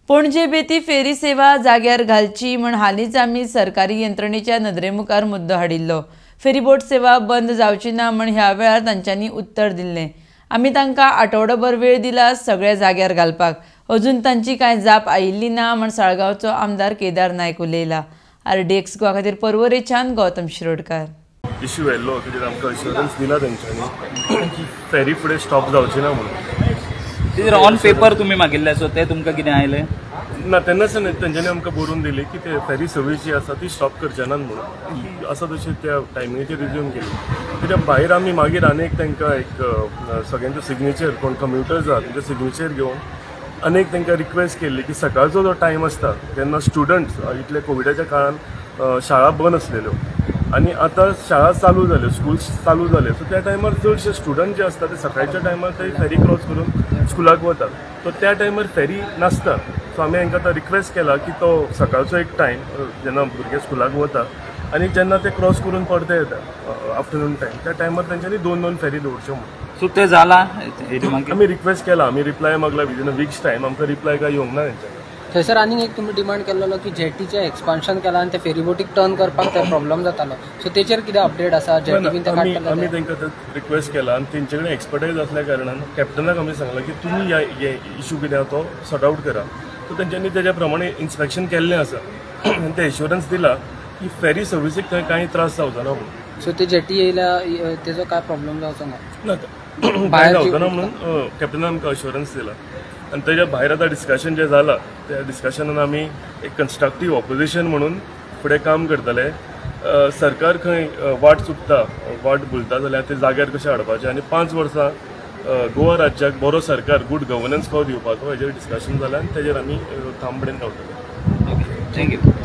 पणजे बेती फेरी सेवा जाग्यार घालची म्हण हालींच आमी सरकारी यंत्रणेच्या नदरेमुखार मुद्दो हाडिल्लो. फेरीबोट सेवा बंद जावची ना म्हण ह्या वेळार तांच्यांनी उत्तर दिल्लें. आमी तांकां आठवडोभर वेळ दिला सगळे जाग्यार घालपाक, अजून तांची कांय जाप आयिल्ली ना म्हण साळगांवचो आमदार केदार नायक उलयला. आरडीएक्स गोवा खातीर पर्वरेच्यान गौतम शिरोडकर. इश्यू आयिल्लो कित्याक आमकां अश्युरन्स दिला तेंच्यांनी की फेरी फुडें स्टॉप जावची ना म्हणून. ऑन पेपर तुमी मागिल्ले सो ते तुमकां कितें आयलें ना तेन्नाच तेंच्यांनी आमकां बरोवन दिली की ते फेरी सर्वीस जी आसा ती स्टॉप करचे नात म्हणून. आसा तशी त्या टायमिंगेचेर रिज्यूम केली. कित्याक भायर आमी मागीर आनी एक तांकां एक सगळ्यांचो सिग्नेचर कोण कम्युटर्स आहा तेंचे सिग्नेचर घेवन आनी एक तांकां रिक्वेस्ट केल्ली की सकाळचो जो टायम आसता तेन्ना स्टुडंट्स इतले कोविडाच्या काळान शाळा बंद आसलेल्यो आनी आतां शाळा चालू जाल्यो, स्कुल्स चालू जाले, सो त्या टायमार चडशे स्टुडंट जे आसता ते सकाळच्या टायमार ते फेरी क्रॉस करून स्कुलाक वतात, सो त्या टायमार फेरी नासता. सो आमी हांकां आतां रिक्वेस्ट केला की तो सकाळचो एक टायम जेन्ना भुरगे स्कुलाक वता आनी जेन्ना ते क्रॉस करून परते येता आफ्टरनून टायम, त्या टायमार तेंच्यांनी दोन दोन फेरी दवरच्यो म्हणून. सो ते जाला आमी रिक्वेस्ट केला, आमी रिप्लाय मागला विदीन अ वीक्स टायम, आमकां रिप्लाय काय येवंक ना तेंच्यानी. थंयसर आनीक एक तुमी डिमांड केल्लो की जेटीचें एक्सपान्शन केलां आनी ते फेरीबोटीक टर्न करपाक ते प्रॉब्लम जातालो, सो तेचेर कितें अपडेट आसा? जेटी बीन ते काडटले? आमी तांकां रिक्वेस्ट केला आनी तेंचे कडेन एक्सपर्टायज असल्या कारणान कॅप्टनाक आमी सांगलां की तुमी हे इशू कितें आहा तो सॉर्ट आवट करा. सो तेंच्यांनी तेज्या प्रमाणे इन्स्पेक्शन केल्लें आसा आनी ते एश्युरन्स दिला की फेरी सर्विसीक थंय कांय त्रास जावचो ना म्हणून. सो ते जेटी येयल्या तेजो काय प्रॉब्लम जावचो ना? ना, भायर जावचो ना म्हणून कॅप्टनान आमकां अश्युरन्स दिला. आनी तेज्या भायर आतां डिस्कशन जें जालां त्या डिस्कशनान आमी एक कन्स्ट्रक्टीव ऑपोजिशन म्हणून फुडें काम करतले. सरकार खंय वाट चुकता, वाट भुलता जाल्यार ते जाग्यार कशें हाडपाचें आनी 5 वर्सां गोवा राज्याक बरो सरकार, गूड गवर्नन्स कसो दिवपाचो हेजेर डिस्कशन जालें आनी तेजेर आमी थांबडेन रावतले. Thank you.